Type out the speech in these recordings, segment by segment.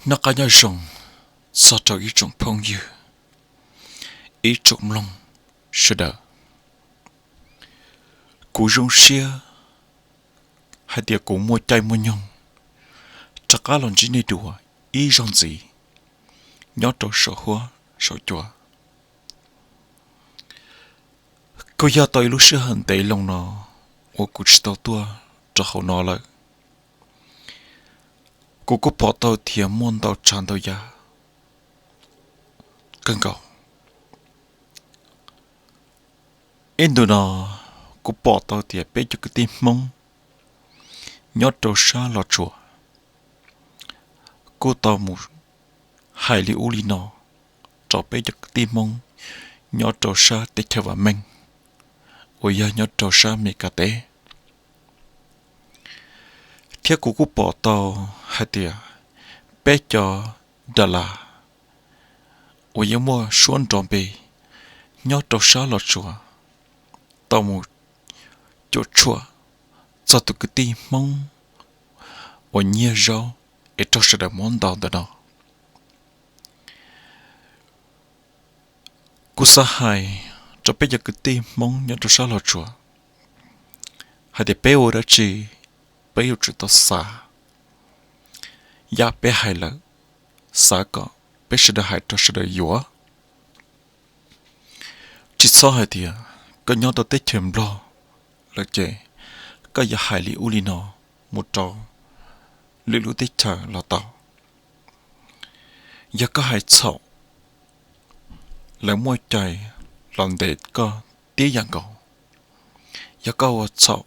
Noj qab nyob zoo txog rau ib tsoom phooj ywg, ib tsoom mloog sawv daws. Kuv zoo siab hais tias kuv muaj caij muaj nyoog rov qab los ntsib nej dua ib zaug ntxiv nyob rau saum huab saum cua. Kuj yog tau ib lub sij hawm ntev loo no uas kuv tsis tau tuaj rau hauv no lawm. Kuv kuj pom tau tias muaj ntau tsav ntau yam kawg nkaus. Ib ntu no kuv pom tau tias peb cov kwv tij Hmoob nyob rau sab Los Tsuas kuj tau mus hais li ub li no rau peb cov kwv tij Hmoob nyob rau sab teb chaws vam meej uas yog nyob rau sab Amelikas teb. Thiab kuv kuj pom tau hais tias peb cov dav las uas yeej muaj suab nrov npe nyob rau sab Los Tsuas tau mus cuam tshuam txog tus kwv tij Hmoob uas nyiag zaub es raug sawv daws muab ntaus ntawm no. Kuv xav hais rau peb cov kwv tij Hmoob nyob rau sab Los Tsuas hais tias peb ua dab tsi peb yuav tsum tau xav, yam peb hais lawm xav kom peb sawv daws hais rau sawv daws yuav. Tsis txhob hais tias koj nyob rau teb chaws Nplog lawm ces koj yuav hais li ub li no mus rau lwm lub teb chaws los tau. Yog koj hais txhaum, lawv muaj cai los ntes koj tib yam nkaus. Yog koj ua txhaum,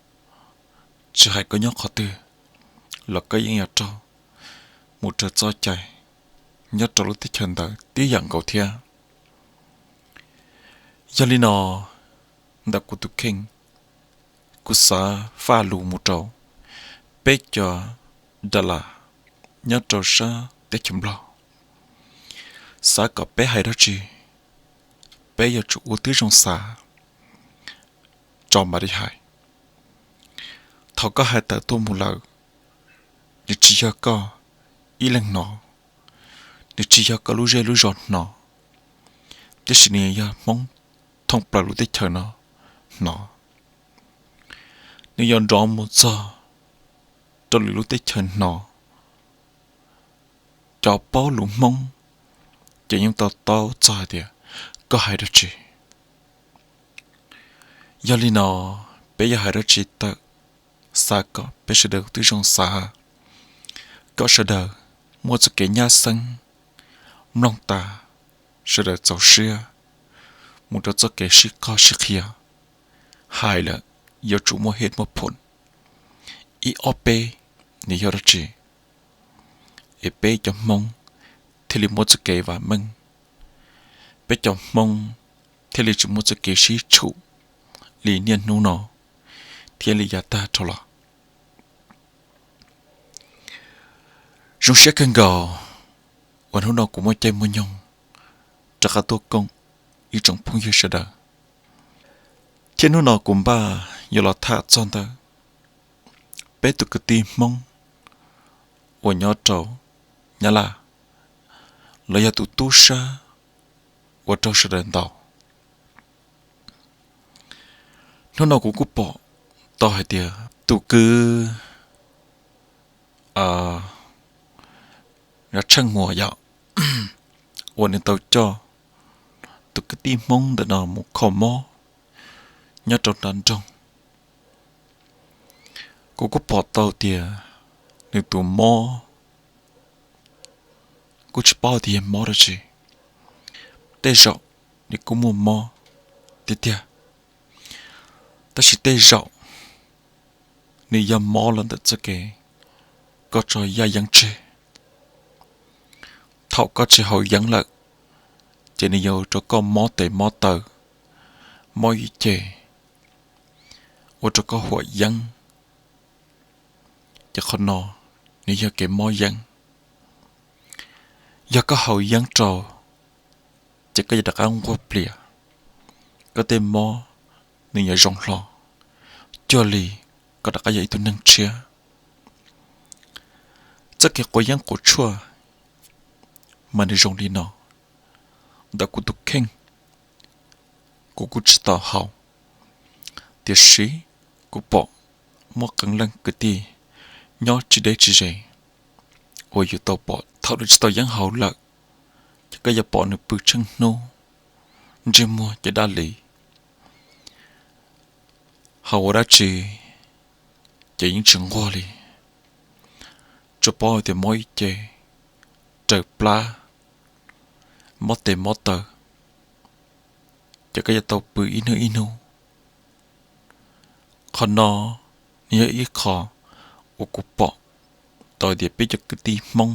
tsis hais koj nyob qhov twg los koj yeej yuav raug mus raws txoj cai nyob rau lub teb chaws ntawd tib yam nkaus thiab. Yog li no, ntawm kuv tus kheej, kuv xav faj lus mus rau peb cov dav las nyob rau sab teb chaws Nplog, xav kom peb hais dab tsi, peb yuav tsum ua tib zoo xav tso mam li hais. Thaum koj hais tawm tuaj mus lawm, nws tsis yog koj ib leeg hnov, nws tsis yog koj lub zej lub zos hnov, tiam sis nws yog Hmoob thoob plaws lub teb chaws no hnov. Nws yuav nrov mus txog rau lwm lub teb chaws hnov. Cov paub lus Hmoob ces yeej tau taub txog hais tias koj hais dab tsi. Yog li no, peb yuav hais dab tsi tawm, xav kom peb sawv daws tib zoo xav, kom sawv daws muaj txoj kev nyab xeeb, mloog tas sawv daws txaus siab mus rau txoj kev sib qog sib qhia. Hais lawm yuav tsum muaj hej muaj phoom, ib ob peb nws yog dab tsi, es peb cov Hmoob thiaj li muaj txoj kev vam meej, peb cov Hmoob thiaj li tsis muaj txoj kev sib tshum li niaj hnub no thiab li yav tag dhau los. Zoo siab kawg nkaus uas hnub no kuv muaj caij muaj nyoog rov qab tuaj koom ib tsoom phooj ywg sawv daws, thiab hnub no kuv npaj yuav los tham txog ntawm peb tus kwv tij Hmoob uas nyob rau Nyab Laj, los yog tus tub sab uas raug sawv daws ntaus. Hnub no kuv kuj pom tau hais tias tus kwv Tsheej Muas yom, uas nws tau coj tus kwv tij Hmoob ntawm no mus kho mob nyob rau nram nroog. Kuv kuj pom tau tias nws tus mob kuj tsis paub tias yog mob dab tsi. Tej zaum nws kuj muaj mob tiag tiag, tab sis tej zaum nws yog mob los ntawm txoj kev koj tso yaj yeeb tseg. Thaum koj tsis haus yeeb lawm, ces nws yuav ua rau koj mob tes mob taw, mob ib ce, ua rau koj huam yeeb. Ces qhov no nws yog kev mob yeeb. Yog koj haus yeeb rau, ces koj yuav rov qab nquag plias, koj tej mob nws yuav zoo hlo, cuag li koj rov qab yog ib tug neeg tshiab. Txoj kev quav yeeb quav tshuaj Mas nws zoo li no, ntawm kuv tus kheej, kuv kuj tsis tau haus, tiam sis kuv pom muaj qee leej kwv tij nyob tsis deb tsis ze uas yus tau pom thaum nws tsis tau yeeb haus lawm, ces koj yuav pom nws pw tsheej hnub, ntsej muag ces daj li. Haus ua dab tsi ces yeej tsis nquag li, tsuas paub tias mob ib ce, raws plab, mob tes mob taw, ces koj yuav tau pw ib hnub ib hnub. Qhov no nws yog ib qho uas kuv pom tau tias peb cov kwv tij Hmoob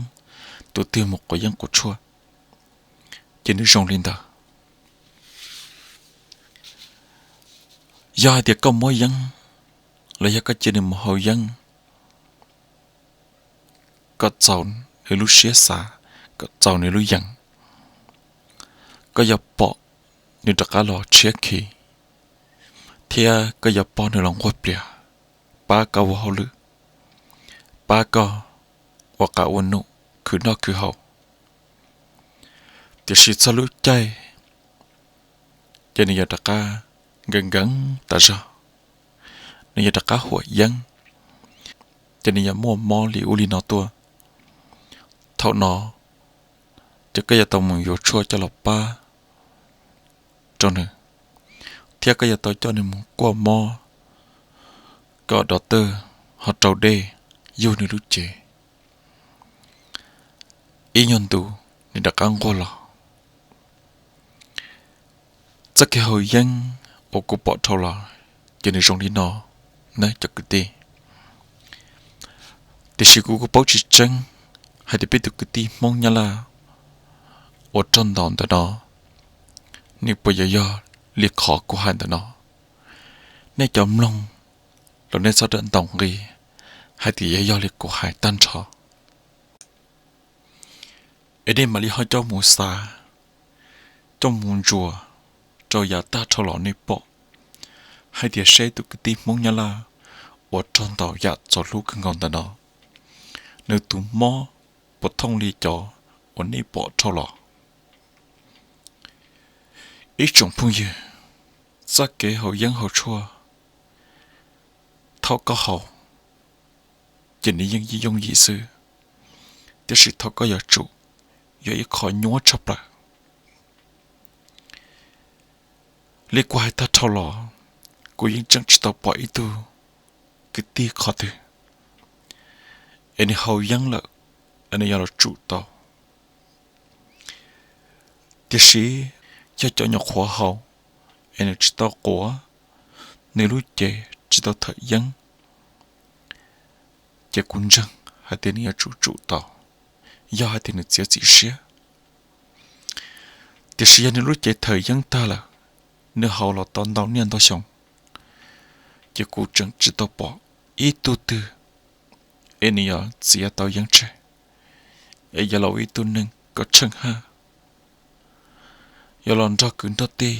tus twg mus quav yeeb quav tshuaj, ces nws zoo li ntawd. Yog hais tias koj muab yeeb los yog koj cia nws mus haus yeeb kom txaus nws lub siab xav, kom txaus nws lub yees, koj yuav pom nws rov qab los tshiab khiv, thiab koj yuav pom nws los nquag plias, pab koj ua hauj lwm, pab koj ua qav ua num, khwv noj khwv haus. Tiam sis txog lub caij ces nws yuav rov qab nkees nkees tas zog, nws yuav rov qab huam yeeb, ces nws yuav muaj mob li ub li no tuaj. Thaum no ces koj yuav tau mus yuav tshuaj coj los pab rau nws, thiab koj yuav tau coj nws mus kuaj mob kom dov tawj ho rau dej yug nws lub cev, ib nyuag ntu nws rov qab nquag los. Txoj kev haus yeeb uas kuv pom dhau los ces nws zoo li no nawb cov kwv tij. Tiam sis kuv kuj paub tsis tseeb hais tias peb tus kwv tij Hmoob Nyab Laj uas raug ntaus ntawm no, nws puas yuav yog li qhov kuv hais ntawm no. Nej cov mloog los nej txhob rawm ntaus nqi hais tias yog yog li kuv hais tag nrho, es nej mam li ho coj mus xav, coj mus ntsuas rau yav tag dhau los nej pom hais tias seb tus kwv tij Hmoob Nyab Laj uas raug ntaus yam txaus hlub kawg nkaus ntawm no, nws tus mob puas thooj li cov uas nej pom dhau los. Ib tsoom phooj ywg, txoj kev haus yeeb haus tshuaj, thaum koj haus ces nws yeej yooj yim xwb, tiam sis thaum koj yuav tsum, yog ib qho nyuaj tshaj plaws. Li kuv hais tag dhau los, kuv yeej tseem tsis tau pom ib tug kwv tij qhov twg es nws haus yeeb lawm es nws yuav los tsum tau. Tiam sis yog cov nyuam qhuav haus es nws tsis tau quav, nws lub cev tsis tau thawm yeeb, ces kuv ntseeg hais tias nws yuav tsum tsum tau, yog hais tias nws txiav txim siab. Tiam sis yog nws lub cev thawm yeeb tag lawm, nws haus los tau ntau niaj ntau xyoo, ces kuv tseem tsis tau pom ib tug twg es nws yuav txiav tau yeeb tseg, es yuav los ua ib tug neeg koj tsheej haj, yuav los nrog kwv nrog tij,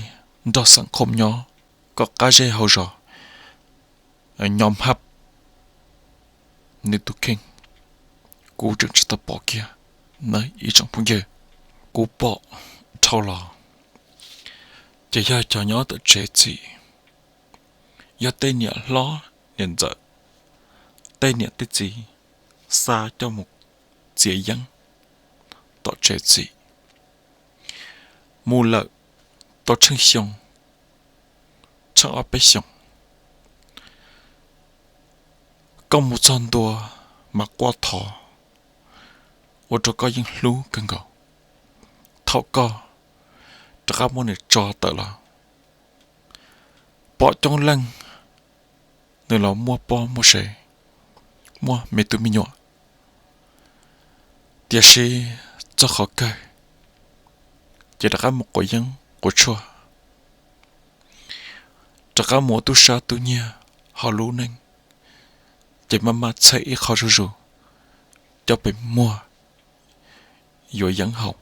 nrog xeem khoom nyob, koj qab zej hauv zos nyob hab nws tus kheej. Kuv tseem tsis tau pom kiag na ib tsoom phooj ywg. Kuv pom dhau los ces yog cov nyob tom tsev txim, yog tej niam hlob niam ntxawm, tej niam tej txiv xa coj mus txiav yeeb tom tsev txim. Mus lawm tau tsheej xyoo, tsheej ob peb xyoos, koj mus txog ntua mas quaj thov, ua rau koj yeej hlub kawg nkaus. Thaum koj rov qab muab nws tso tawm los, pom coob leej nws los muaj poj muaj sev, muaj me tub me nyuam, tiam sis txog qhov kawg ces rov qab mus quav yeeb quav tshuaj, rov qab mus ua tub sab tub nyiag, ho lub neej ces maj maj txhawj ib qho zuj zus, coj pes muag yuav yeeb haus.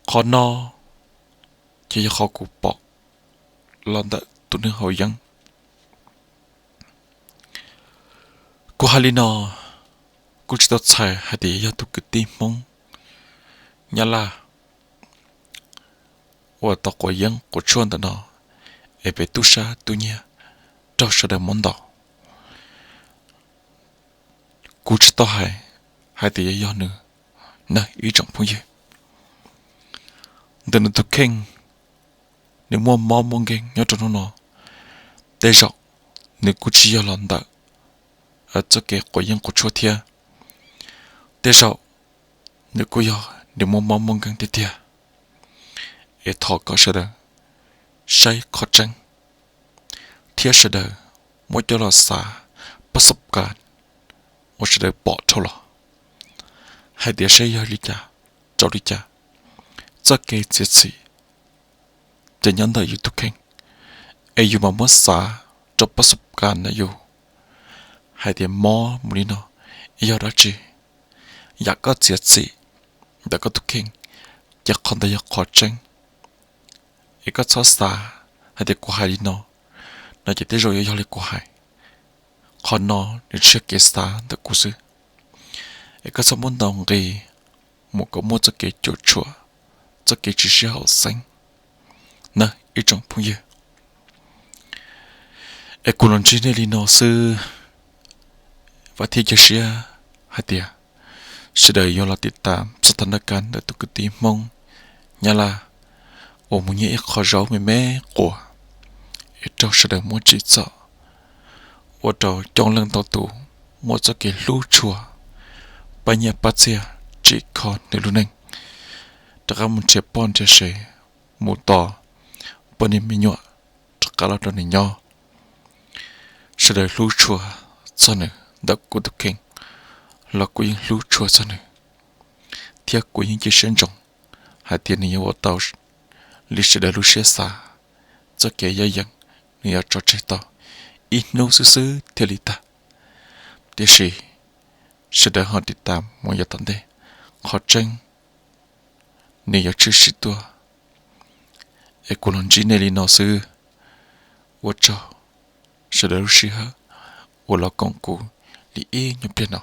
Qhov no ces yog qhov kuv pom los ntawm tus neeg haus yeeb. Kuv hais li no, Kuv tsis tau txhais hais tias yog tus kwv tij Hmoob Nyab Laj uas tau quav yeeb quav tshuaj ntawm no es pem tub sab tub nyiag raug sawv daws muab ntaus. Kuv tsis tau hais, hais tias yog nws na ib tsoom phooj ywg. Ntawm nws tus kheej, nws muaj mob muaj nkeeg nyob rau hnub no, tej zaum nws kuj tsis yog los ntawm txoj kev quav yeeb quav tshuaj thiab. Tej zaum nws kuj yog nws muaj mob muaj nkeeg tiag tiag. Es thov kom sawv daws saib qhov tseeb thiab sawv daws muab coj los xav pab xob kas uas sawv daws pom dhau los hais tias saib yog li cas rau li cas. Txoj kev txiav txim ces nyob ntawm yus tus kheej, es yus mam muab xav rau pab xob kas ntawm yus hais tias mob mus li no yog dab tsi. Yam koj txiav txim ntawm koj tus kheej, ces qhov ntawd yog qhov tseeb. Es koj txhob xav hais tias kuv hais li no, no ces tej zaum yuav yog li kuv hais. Qhov no nws tsis yog kev xav ntawm kuv xwb. Es koj txhob muab ntaus nqi mus kom muaj txoj kev cuam tshuam, txoj kev tsis sib haum xeeb na ib tsoom phooj ywg. Es kuv los ntsib nej li no xwb, vam thiab cia siab hais tias sawv daws yuav los tiv tam txog tag nrho kab ntawm tus kwv tij Hmoob Nyab Laj uas mus nyiag ib qho zaub me me quas es raug sawv daws muab tsim txom, ua rau coob leej ntau tus muaj txoj kev hlub tshua, pab nyiaj pab txiag tsim kho nws lub neej, rov qab mus nrhiav poj nrhiav sev, mus tos poj niam me nyuam rov qab los rau nws nyob. Sawv daws hlub tshua txog nws ntawm kuv tus kheej los kuv yeej hlub tshua txog nws, thiab kuv yeej cia siab ntsoov hais tias nws yuav ua tau li sawv daws lub siab xav. Txoj kev yaj yeem nws yuav tso tseg tau ib hnub xwb xwb thiaj li tag. Tiam sis sawv daws ho tiv tam mus yav tom ntej, qhov tseeb nws yuav tshwm sim tuaj. Es kuv los ntsib nej li no xwb, ua tsaug sawv daws lub sij hawm uas los koom kuv li ib nyuag pliag no.